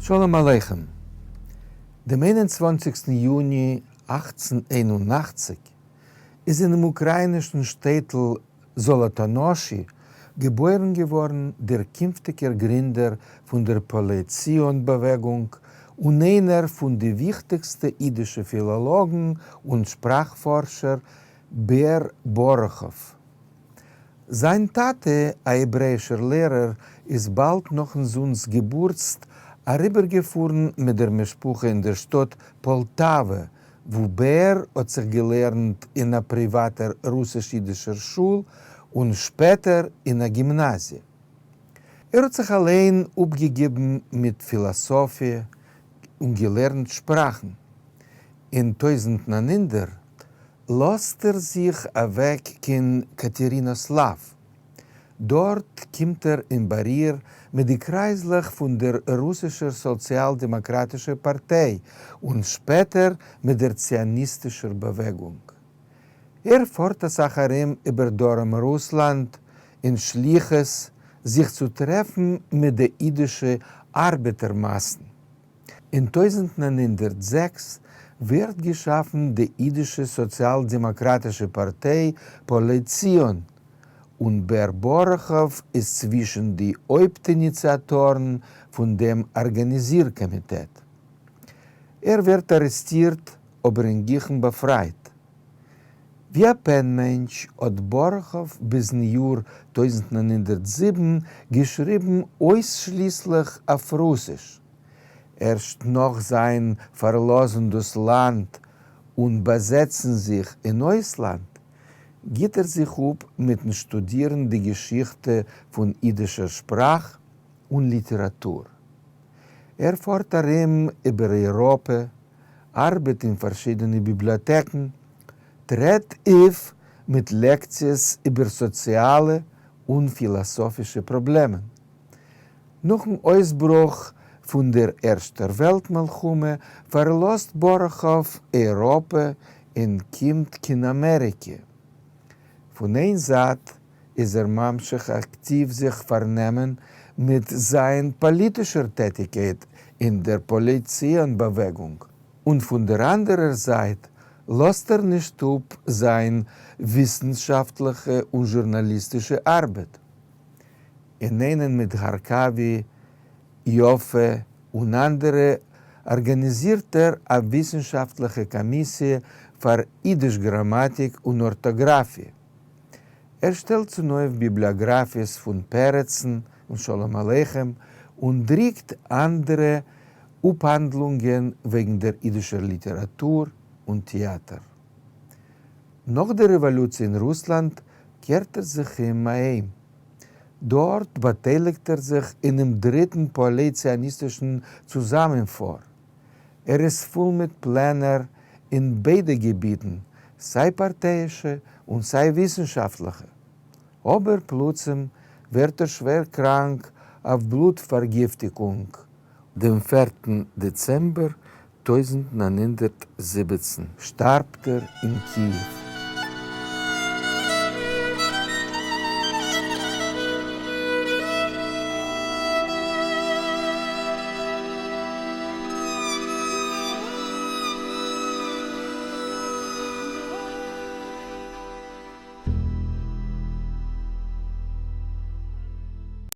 שלום עליכם. דעם 21סטן יוני 1881 איז אינעם אוקראינישן שטעטל זאלאטאנאשי געבוירן געווארן דער קינפטיגער גרינדער פון דער פועלי ציון באוועגונג און איינער פון די וויכטיגסטע אידישע פילאלאגן און שפראך-פארשער בער באראכאוו. זיין טאטע, א העברעאישער לערער, איז באלד נאכן זון'ס געבורטסט אריבערגעפארן מיט דער משפחה אין דער שטאט פאלטאווע, וואו בער האט זיך געלערנט אין א פריוואטער רוסיש-אידישער שול און שפעטער אין א גימנאזיע. ער האט זיך אליין אפגעגעבן מיט פילאסאפיע און געלערנט שפראכן. אין 1900 לאזט ער זיך אוועק קיין קאטערינאסלאוו. דארט קומט ער אין באריר מיט די קרייזלעך פון דער רוסישער סאציאל-דעמאקראטישער פארטיי און שפעטער מיט דער ציוניסטישער באוועגונג. ער פארט אסאך ארום איבער דרום רוסלאנד אין שליחות זיך צו טרעפן מיט די אידישע ארבעטער מאסן. אין 1906 ווערט געשאפן די אידישע סאציאל-דעמאקראטישע פארטיי פועלי ציון, און בער באראכאוו איז צווישן די הויפט איניציאטארן פון דעם ארגאניזיר קאמיטעט. ער ווערט ארעסטירט אבער אינגיכן באפרייט. ווי א פען-מענטש האט באראכאוו ביזן יאר 1907 געשריבן אויסשליסליך אויף רוסיש. ערשט נאך זיין פארלאזן דאס לאנד און באזעצן זיך אין אויסלאנד, גיט ער זיך אפ מיטן שטודירן די געשיכטע פון אידישער שפראך און ליטעראטור. ער פארט ארום איבער אייראפע, ארבעט אין פארשידענע ביבליאטעקן, טרעט אויף מיט לעקציעס איבער סאציאלע און פילאסאפישע פראבלעמען. נאכן אויסברוך פון דער ערשטער וועלט מלחמה פארלאזט באראכאוו אייראפע און קומט קיין אמעריקע. פון איין זייט איז ער ממשיך אקטיוו זיך פארנעמען מיט זיין פאליטישער טעטיקייט אין דער פועלי ציון באוועגונג, און פון דער אנדערער זייט לאזט ער נישט אפ זיין וויסנשאפטליכע און זשורנאליסטישע ארבעט. אינאיינעם מיט הארקאווי, יפה און אנדערע ארגאניזירט ער א וויסנשאפטליכע קאמיסיע פאר אידיש גראמאטיק און ארטאגראפיע. ער שטעלט צונויף ביבליאגראפיעס פון פרצן און שלום עליכם און דריקט אנדערע אפהאנדלונגען וועגן דער אידישער ליטעראטור און טעאטער. נאך דער רעוואלוציע אין רוסלאנד קערט ער זיך אום אהיים. דארט באטייליגט ער זיך אינעם דריטן פועלי-ציוניסטישן צוזאמענפאר. ער איז פול מיט פלענער אין ביידע געביטן, סיי פארטייאישע און סיי וויסנשאפטליכע. אבער פלוצים ווערט ער שווער קראנק אויף בלוט פארגיפטיגונג. דעם פערטן דעצעמבער 1917 שטארבט ער אין קיעוו.